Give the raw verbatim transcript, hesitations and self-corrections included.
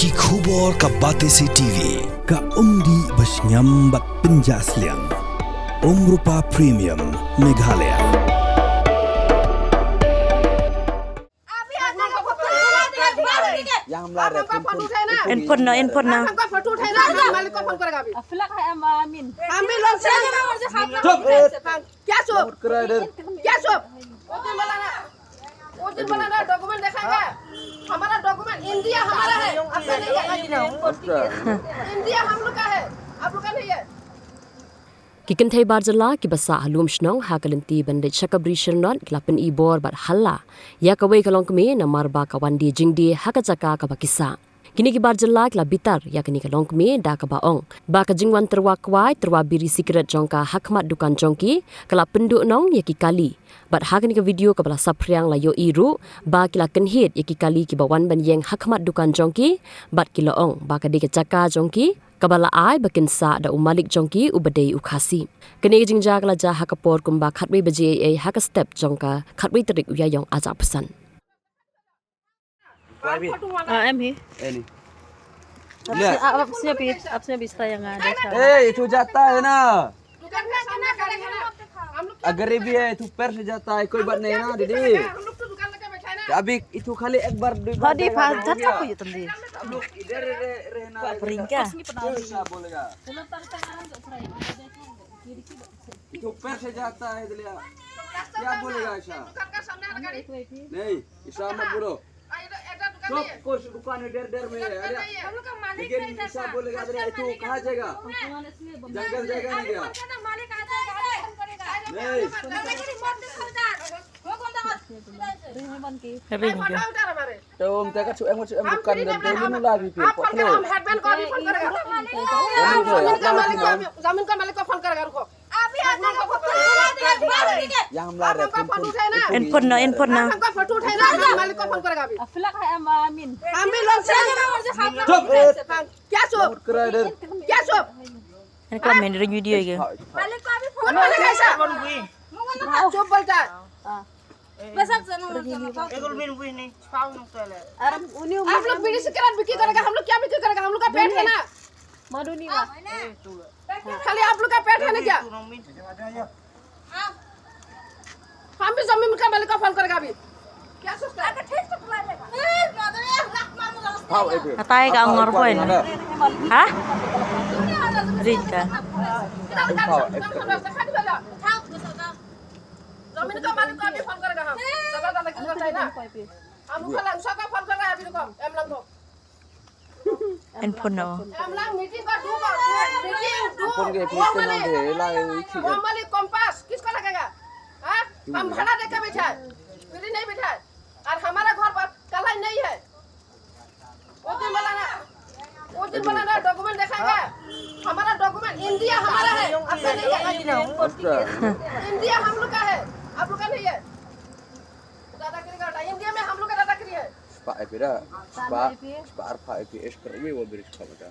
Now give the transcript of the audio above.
Ki khubor ka Batesi T V, ka umdih ba shngiam bad pynjah sliang. Umrupa Premium, Meghalaya. या हमला रे, फोन फोन। इन फोन ना, इन फोन ना। हमको फोटो उठाएगा, हमारे मालिक को फोन करेगा अभी। हम भी लोग से चुप। क्या चुप? क्या चुप? वो दिन वाला ना, वो दिन वाला ना डॉक्यूमेंट दिखाएगा। हमारा डॉक्यूमेंट इंडिया हमारा है, आपका नहीं है। इंडिया हम लोग का है, आप लोग का नहीं है। Ki kynthei bar jylla kiba sah ha Lumshnong ha ka lynti ban leit sha ka Bri Shyrnot ki la pyni bor bad halla ïa kawei ka longkmie namar ba ka wan die jingdie ha ka jaka kaba ki sah. Kine ki bar jylla ki la bitar ïa kane ka longkmie da kaba ong ba ka jingwan tyrwa kwai, tyrwa biri sikret jong ka ha khmat dukan jong ki ka la pynduhnong ïa ki kali. Bad ha kane ka video kaba la saphriang la ïohi ruh ba ki la kynhied ïa ki kali kiba wan ban ïeng ha khmat dukan jong ki bad ki la ong ba ka dei ka jaka jong ki kaba la ai ba kin sah da u malik jong ki uba dei u Khasi. Kane ka jingjia ka la jia ha ka por kumba khatwei baje eiei ha ka step jong ka khatwei tarik u Ïaïong arhajar arphew san. हाँ, एम ही। ए नहीं। आपसे, आपसे भी, आपसे भी इस तरह यहाँ आ जाए। ए, इथु जाता है ना। दुकान का सामने खड़े हैं ना। हम लोग अगर ये भी है, इथु पैर से जाता है, कोई बात नहीं है ना दीदी। हम लोग तो दुकान लगे बैठा है ना। अभी इथु खाली एक बार, दो बार, हाँ दी, एक बार फास्ट हो धक्का गया। को ये तुम दी। हम लोग इधर रह, रहना है, Apa peringkat? क्या ऐसा बोलेगा? इथु पैर से जाता है, दिलिया। क्या बोलेगा ऐसा? दुकान का सामने हट गाड़ी। नहीं, ऐसा मत बोलो। आ, इधर, इधर दुकान सब नहीं है। कुछ दुकान इधर, इधर में है। अरे, हम लोग का मालिक लेकिन है इधर ऐसा का। बोलेगा, अरे, इथु कहाँ जाएगा? जंगल जाएगा ना क्या? मालिक आ जाएगा, हम करेगा। नहीं। दादागिरी मत दिखाओ इधर। वो कौन था? Ring उठा, उठा हमारे। तो हम तक छुएंगे, छुएंगे दुकान दे दे, नहीं ला भी फिर आप फोन करो, पकड़ो। हम हेडमैन को अभी फोन करेगा। नहीं, नहीं, जमीन का आप मालिक, ना। जमीन, जमीन का मालिक को फोन करेगा, रुको। अभी आप लोगों को फोन करेगा। या हमला रे, आपका फोन फोन फोन। उठाए ना। इन फोन ना, इन फोन ना। आपका फोटो उठाए ना, मालिक को फोन करेगा अभी। Aflak hai ama amin. हम भी लोग से चुप। क्या चुप? और करा इधर। क्या चुप? Ini kau main ring video ke? कौन बोलेगा ऐसा? चुप बोलता है। Besar sana macam apa? आप लोग बीड़ी सिगरेट बिक्री करेगा, हम लोग क्या बिक्री करेगा? हम लोग का पेट है ना। Maduni ba. खाली आप लोग का पेट है ना क्या? हम भी जमीन का मालिक को फोन करेगा अभी। क्या सोचता है? Hau, eh, Atai ka ngor poin. Ha? Rita. Hau, eh. जमीन का मालिक को अभी फोन करेगा हम। दादा, दादा, क्यों करता है ना? हम उसका लंसा का फोन कर रहा है अभी, रुको, एम लंगो। इन फोन ना. हम लोग मीटिंग का दो बार, मीटिंग दो, फोन के, फोन के नाम पे ला, ये ठीक है। फॉर्मली कंपास किसको लगेगा? हाँ? हम भाड़ा देकर बैठा है, फ्री नहीं बैठा है। और हमारा घर पर कलाई नहीं है। वो दिन वाला ना, वो दिन वाला ना डॉक्यूमेंट दिखाएगा। हमारा डॉक्यूमेंट इंडिया हमारा है, आपका नहीं है। अच्छा। इंडिया हम लोग का है, आप लोग का नहीं है। दादागिरी का, इंडिया में हम लोग का दादागिरी है। Spah epira, spah, spah arpha epi es kar wi wa beri spah mata.